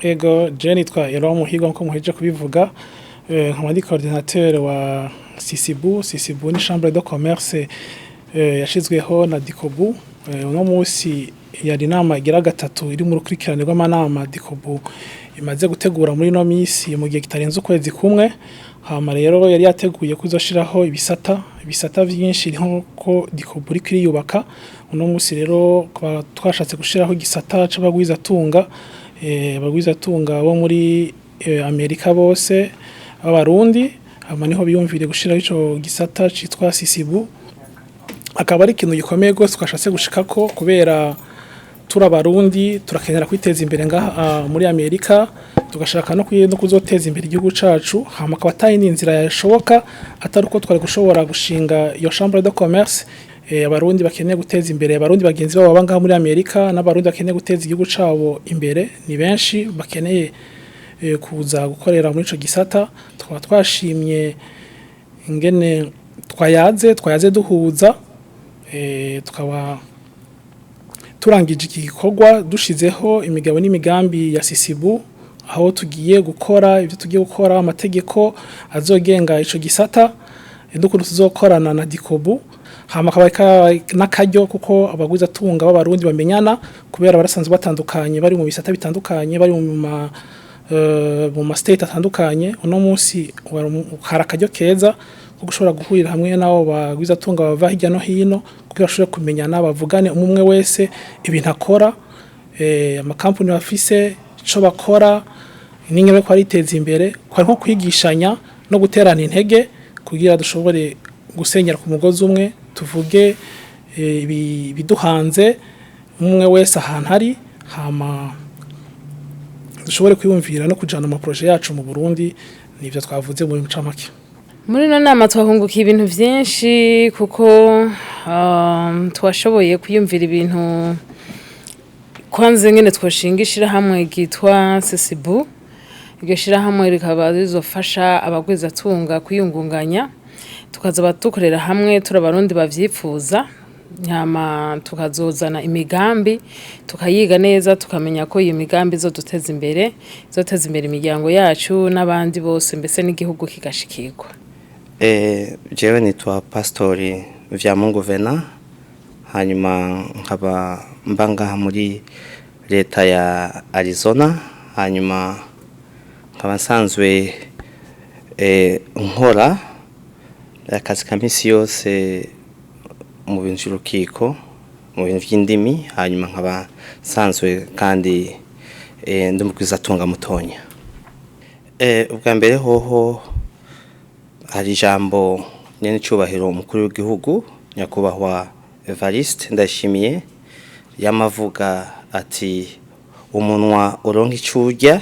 Ego, je nitwa Eloi Muhigwa, nko muheje kubivuga, nkaba ndi coordinateur wa Sisibu. Sisibu ni chambre de commerce yashizweho na Dikobu. Uno munsi yari inama igira gatatu iri mu rukurikirane rw'amanama Dikobu imaze gutegura muri ino minsi mu gihe kitarenze ukwezi kumwe. Hama rero yari yateguye kuzoshiraho ibisata vyinshi nko Dikobu iriko iriyubaka. Uno munsi rero tukaba twashatse gushiraho igisata c'abagwizatunga, abagwizatunga bo muri Amerika bose b'Abarundi. Hama niho biyumvire gushiraho ico gisata citwa Sisibu, akaba ari ikintu gikomeye gose twashatse gushikako, kubera turi Abarundi turakenera kwiteza imbere ngaha muri Amerika, tugashaka no kuzoteza imbere igihugu cacu. Hama akaba atari inzira yashoboka atari uko twari gushobora gushinga iyo chambre de commerce. Abarundi bakeneye guteza imbere Abarundi bagenzi babo baba ngaha muri Amerika, n'Abarundi bakeneye guteza igihugu cabo imbere ni benshi, bakeneye kuza gukorera muri ico gisata. Tukaba twashimye ingene twayaze duhuza, tukaba turangije iki gikorwa dushizeho imigabo n'imigambi ya Sisibu, aho tugiye gukora ibyo tugiye gukora, amategeko azogenga ico gisata, n'ukuntu tuzokorana na Dikobu. Hama akaba n'akaryo kuko abagwizatunga b'Abarundi bamenyana, kubera barasanzwe batandukanye, bari mu bisata bitandukanye, bari mu ma state atandukanye. Uno munsi hari akaryo keza ko gushobora guhurira hamwe n'abo bagwizatunga bava hirya no hino, kugira bashobore kumenyana, bavugane, umwe wese ibintu akora, amakampani bafise, ico bakora n'ingene bariko bariteza imbere. Kwari nko kwigishanya no guterana intege kugira dushobore gusenyera ku mugozi umwe, tuvuge ibiduhanze umwe wese ahantu ari, hama dushobore kwiyumvira no kujana ama projets yacu mu Burundi. Nivyo twavuze muri ncamake. Muri ino nama twahungukiye ibintu vyinshi, kuko twashoboye kwiyumvira ibintu kwanza ngene twoshinga ishirahamwe ryitwa Sisibu. Iryo shirahamwe rikaba rizofasha abagwizatunga kwiyungunganya, tukazoba dukorera hamwe turi Abarundi bavyifuza, hama tukazozana imigambi, tukayiga neza, tukamenya ko iyo migambi izoduteza imbere, izoteza imbere imiryango yacu n'abandi bose, mbese n'igihugu kigashikirwa. Jewe nitwa Pastori Vyamungu Vena, hanyuma nkaba mba ngaha muri leta ya Arizona, hanyuma nkaba nsanzwe nkora akazi ka misi yose mu bintu vy'urukiko, mu bintu vy'indimi, hanyuma nkaba nsanzwe kandi ndi umugwizatunga mutonya. Ubwa mbere hoho hari ijambo nyene icubahiro umukuru w'igihugu, nyakubahwa Evariste Ndayishimiye, yamavuga ati: "Umunwa uronke ico urya,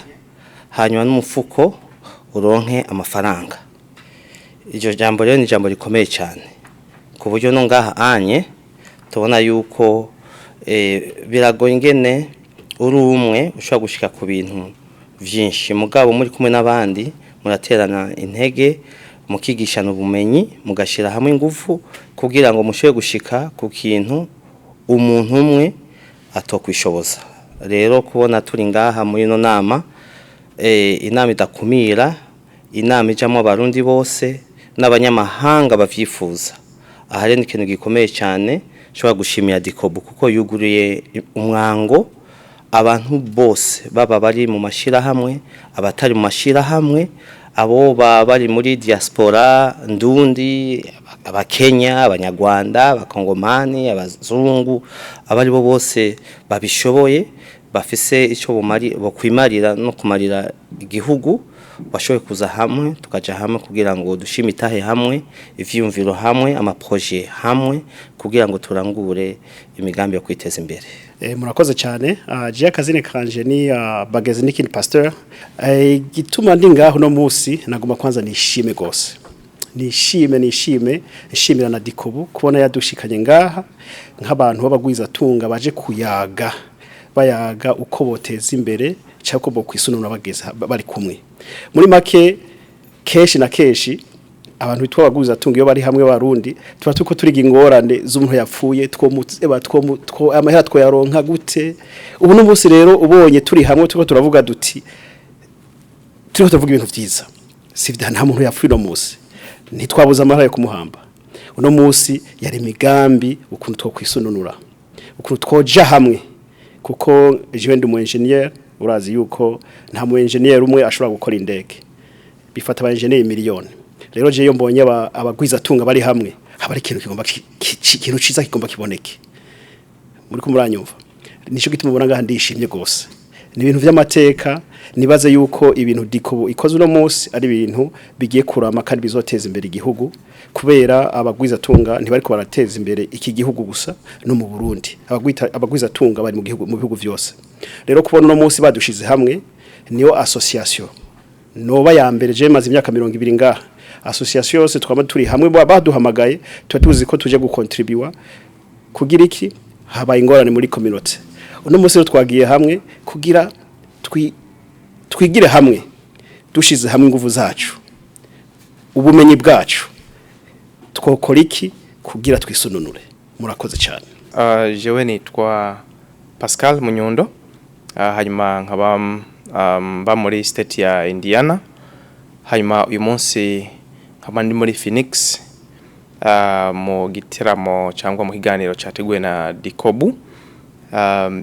hanyuma n'umufuko uronke amafaranga." Iryo jambo rero ni ijambo rikomeye cyane, ku buryo no ngaha anye tubona yuko biragoye ingene uri umwe ushobora gushika ku bintu vyinshi, mugabo muri kumwe n'abandi muraterana intege, mukigishana ubumenyi, mugashira hamwe ingufu kugira ngo mushobore gushika ku kintu umuntu umwe atokwishoboza. Rero kubona turi ngaha muri ino nama, inama idakumira, inama ijamwo Abarundi bose n'abanyamahanga bavyifuza, aha rero ni ikintu gikomeye cyane. Nshobora gushimira Dikobu kuko yuguruye umwango abantu bose, baba bari mu mashirahamwe, abatari mu mashirahamwe, abo baba bari muri diaspora ndundi, Abakenya, Abanyarwanda, Abakongomani, abazungu, abari bo bose babishoboye, bafise icyo bumari bokwimarira no kumarira igihugu, bashoboye kuza hamwe, tukaja hamwe kugira ngo dushime itahe hamwe, ivyiyumviro hamwe, ama projets hamwe, kugira ngo turangure imigambi yo kwiteza imbere. Murakoze cyane. Je akazine kanje ni Bagezi Nikin Pasteur. Gituma ndi ngaho no musi, nagomba kwanza nishime gose. Nishime nshimira na Dikobu kubona yadushikanye ngaha nk'abantu b'abagwiza tunga baje kuyaga, bayaga uko boteza imbere cyangwa uko bokwisununura bageze bari kumwe. Muri make, kenshi na kenshi Abantu bitwa abagwizatunga iyo bari hamwe barundi tuba turiko turiga ingorane z'umuntu yapfuye, two amahera twoyaronka gute. Ubu n'umunsi rero ubonye turi hamwe turiko turavuga duti turiko turavuga ibintu vyiza, si vya nta muntu yapfuye uno munsi, ntitwabuze amahera yo kumuhamba. Uno munsi yari imigambi ukuntu twokwisununura, ukuntu twoja hamwe, kuko jewe ndi umu engineer. Urazi yuko nta mu engineer umwe ashobora gukora indege, bifata aba engineer miliyoni. Rero je iyo mbonye abagwizatunga bari hamwe, haba ari ikintu kigomba ikintu ciza kigomba kiboneke. Muri ko muranyumva, nico gituma ubona ngaha ndishimye gose. Ni ibintu vy'amateka. Nibaze yuko ibintu Dikobu ikoze uno munsi ari ibintu bigiye kurama kandi bizoteza imbere igihugu, kubera abagwizatunga ntibariko barateza imbere iki gihugu gusa, no mu Burundi abagwizatunga bari mu gihugu, mu bihugu vyose. Rero kubona uno munsi badushize hamwe, niyo association noba ya mbere. Je maze imyaka 20 ngaha, association yose twama turi hamwe, baduhamagaye tuba tuzi ko tuje gukontribuwa kugira iki habaye ingorane muri community. Uno munsi rero twagiye hamwe kugira twigire hamwe, dushize hamwe ingufu zacu, ubumenyi bwacu, twokora iki kugira twisununure. Murakoze cyane. Jewe nitwa Pascal Munyundo, hanyuma nkaba mba muri state ya Indiana, hanyuma uyu munsi nkaba ndi muri Phoenix mu giteramo cyangwa mu kiganiro cyateguwe na Dikobu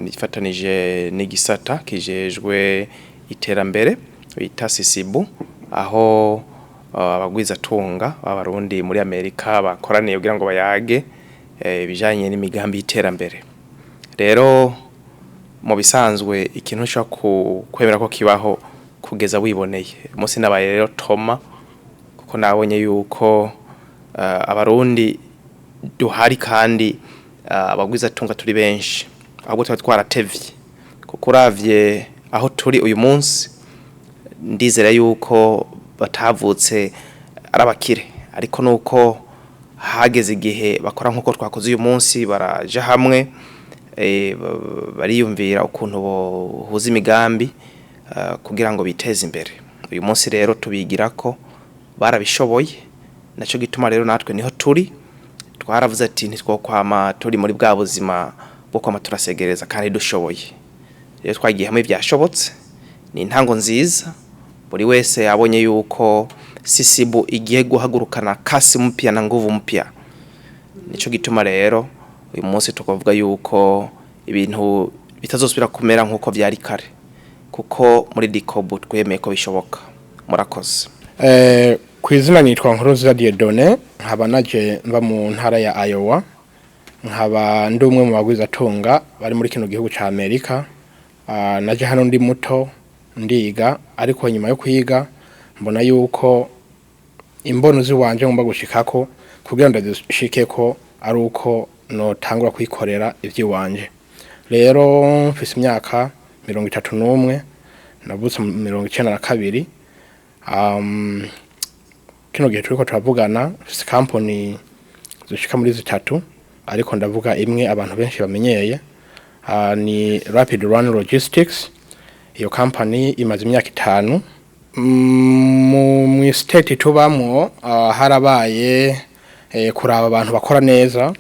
ifatanije n'igisata kijejwe iterambere bita Sisibu, aho abagwizatunga b'Abarundi muri Amerika bakoraniye kugira ngo bayage ibijanye n'imigambi y'iterambere. Rero mu bisanzwe ikintu ushobora kwemera ko kibaho kugeza wiboneye. Umunsi nabaye rero toma, kuko nabonye yuko Abarundi duhari kandi abagwizatunga turi benshi, ahubwo tuba twaratevye, kuko uravye aho turi uyu munsi ndizera yuko batavutse ari abakire, ariko nuko hageze igihe bakora nkuko twakoze uyu munsi, baraja hamwe, bariyumvira ukuntu bohuza imigambi kugira ngo biteze imbere. Uyu munsi rero tubigira ko barabishoboye, naco gituma rero natwe niho turi. Twaravuze ati ntitwokwama turi muri bwa buzima bwo kwama turasegereza kandi dushoboye. Rero twagiye hamwe, byashobotse, ni intango nziza. Buri wese yabonye yuko Sisibu igiye guhagurukana kasi mpya na nguvu mpya. Nico gituma rero uyu munsi tukavuga yuko ibintu bitazosubira kumera nkuko vyari kare, kuko muri Dikobu twemeye ko bishoboka. Murakoze. Ku izina nitwa Nkurunziza Dieudonné, nkaba naje mva mu ntara ya Iowa, nkaba ndi umwe mu bagwizatunga bari muri kino gihugu ca Amerika. Naje hano ndi muto ndiga, ariko nyuma yo kwiga mbona yuko imbono ziwanje ngomba gushikako kugira ngo ndazishikeko ari uko notangura kwikorera ivy'iwanje. Rero mfise imyaka 31, navutse mu 92. Kino gihe turiko turavugana mfise company zishika muri zitatu, ariko ndavuga imwe abantu benshi bamenyeye, ni Rapid Run Logistics. Iyo company imaze imyaka 5. Mu state tubamwo harabaye kuraba abantu bakora neza,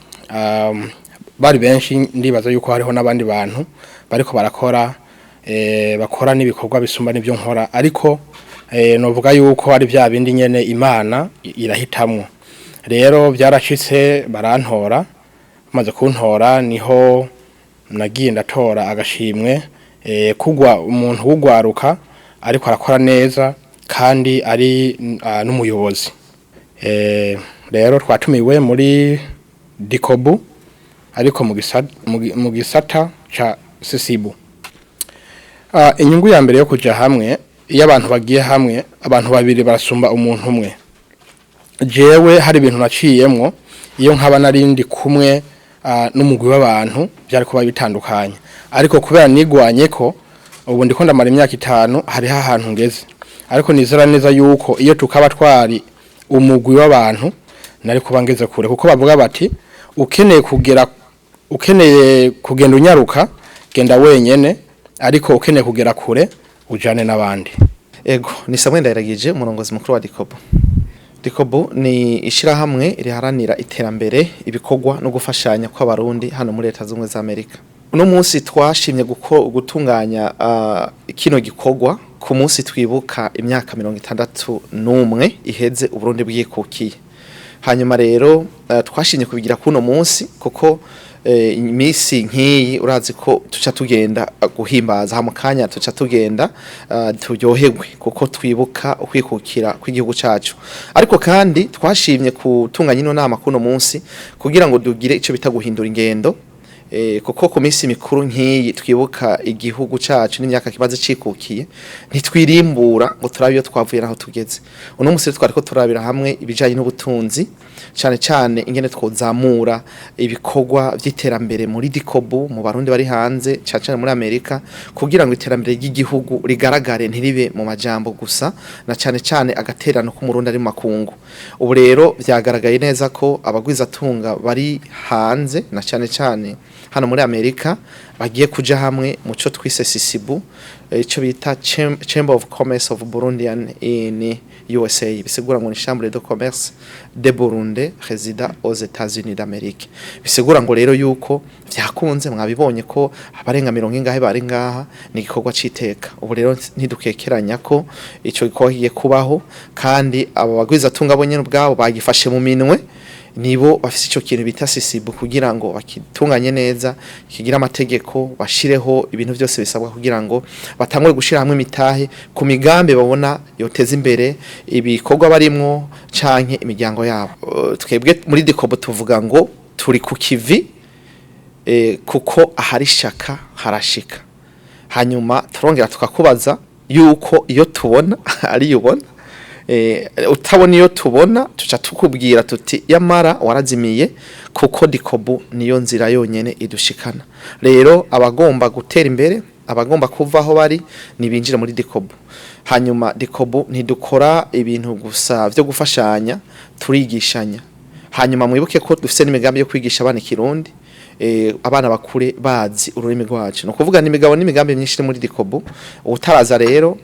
bari benshi. Ndibaza yuko hariho n'abandi bantu bariko barakora, bakora n'ibikorwa bisumba n'ivyo nkora, ariko novuga yuko ari vya bindi nyene Imana irahitamwo. Rero byarashitse barantora. Maze kuntora niho nagiye ndatora agashimwe kugwa umuntu w'ugwaruka ariko arakora neza kandi ari n'umuyobozi. Rero twatumiwe muri Dikobu, ariko mu gisata ca Sisibu. Inyungu ya mbere yo kuja hamwe, iyo abantu bagiye hamwe, abantu babiri barasumba umuntu umwe. Jewe hari ibintu naciyemwo, iyo nkaba narindi kumwe n'umugwi w'abantu byari kuba bitandukanye, ariko kubera nigwanye ko ubu ndiko ndamara imyaka 5, hariho ahantu ngeze, ariko nizera neza yuko iyo tukaba twari umugwi w'abantu nari kuba ngeze kure, kuko bavuga bati ukeneye kugera, ukeneye kugenda unyaruka, genda wenyene, ariko ukeneye kugera kure ujane n'abandi. Ego, ni Samuel Ndayiragije, umurongozi mukuru wa Dikobu. Dikobu ni ishirahamwe riharanira iterambere, ibikorwa no gufashanya kw'abarundi hano muri Leta Zunze za Amerika. Uno munsi twashimye gutunganya kino gikorwa ku munsi twibuka imyaka 61 iheze Uburundi bwikukiye. Hanyuma rero twashimye kubigira kuno munsi kuko imisi nk'iyi urazi ko tuca tugenda guhimbaza mu kanya, tuca tugenda turyoherwe kuko twibuka ukwikukira kw'igihugu cacu. Ariko kandi twashimye gutunganya ino nama kuno munsi kugira ngo dugire ico bita guhindura ingendo, kuko ku minsi mikuru nk'iyi twibuka igihugu cacu n'imyaka kimaze cikukiye, ntitwirimbura ngo turabe iyo twavuye naho tugeze. Uno munsi rero twariko turabira hamwe ibijanye n'ubutunzi, cane cane ingene twozamura ibikorwa vy'iterambere muri Dikobu, mu Barundi bari hanze, cane cane muri Amerika, kugira ngo iterambere ry'igihugu rigaragare, ntiribe mu majambo gusa, na cane cane agaterano k'umurundi ari mu makungu. Ubu rero vyagaragaye neza ko abagwizatunga bari hanze, na cane cane hano muri Amerika, bagiye kuja hamwe mu co twise Sisibu, ico bita Chamber of Commerce of Burundian in USA, bisigura ngo ni Chambre de Commerce de Burundi résident aux États-Unis d'Amérique. Bisigura ngo rero yuko vyakunze, mwabibonye ko abarenga mirongo ingahe bari ngaha, ni igikorwa c'iteka. Ubu rero ntidukekeranya ko ico gikorwa kigiye kubaho, kandi abo bagwizatunga bo nyene ubwabo bagifashe mu minwe, nibo bafise ico kintu bita Sisibu, kugira ngo bakitunganye neza, kigira amategeko, bashireho ibintu byose bisabwa kugira ngo batangure gushira hamwe imitahe ku migambi babona yoteza imbere ibikorwa barimwo canke imiryango yabo. Twebwe muri Dikobo tuvuga ngo turi ku kivi, kuko ahari shaka harashika. Hanyuma turongera tukakubaza yuko iyo tubona ari ubona, utabona iyo tubona, tuca tukubwira tuti yamara warazimiye, kuko Dikobu niyo nzira yonyene idushikana. Rero abagomba gutera imbere, abagomba kuva aho bari, nibinjira muri Dikobu. Hanyuma Dikobu ntidukora ibintu gusa vyo gufashanya, turigishanya. Hanyuma mwibuke ko dufise n'imigambi yo kwigisha abana ikirundi, abana bakure bazi ururimi rwacu. No kuvuga n'imigabo n'imigambi myinshi iri muri Dikobu. Utaraza rero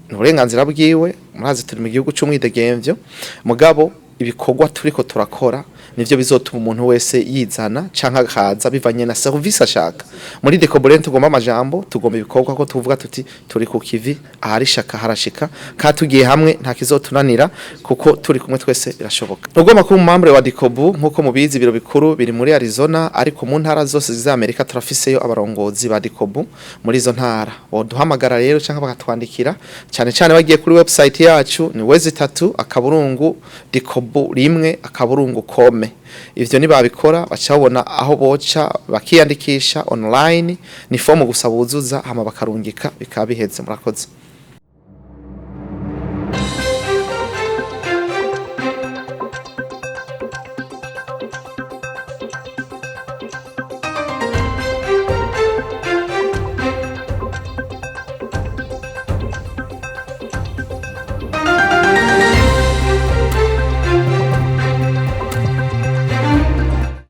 ni uburenganzira bwiwe, murazi turi mu gihugu c'umwidegemvyo, mugabo ibikorwa turiko turakora nivyo bizotuma umuntu wese yizana canke akaza bivanye na service ashaka. Muri Dikobu rero tugomba amajambo, tugomba ibikorwa, ko tuvuga tuti turi ku kivi, ahari shaka harashika, kandi tugiye hamwe nta kizotunanira, kuko turi kumwe twese birashoboka. Ugomba kuba umumembre wa Dikobu, nkuko mubizi ibiro bikuru biri muri Arizona, ariko mu ntara zose za Amerika turafiseyo abarongozi ba Dikobu muri izo ntara. Boduhamagara rero canke bakatwandikira, cane cane bagiye kuri website yacu, ni www.dikobu1.com. Ivyo nibabikora baca babona aho boca bakiyandikisha online, ni fomu gusa buzuza hama bakarungika, bikaba biheze. Murakoze.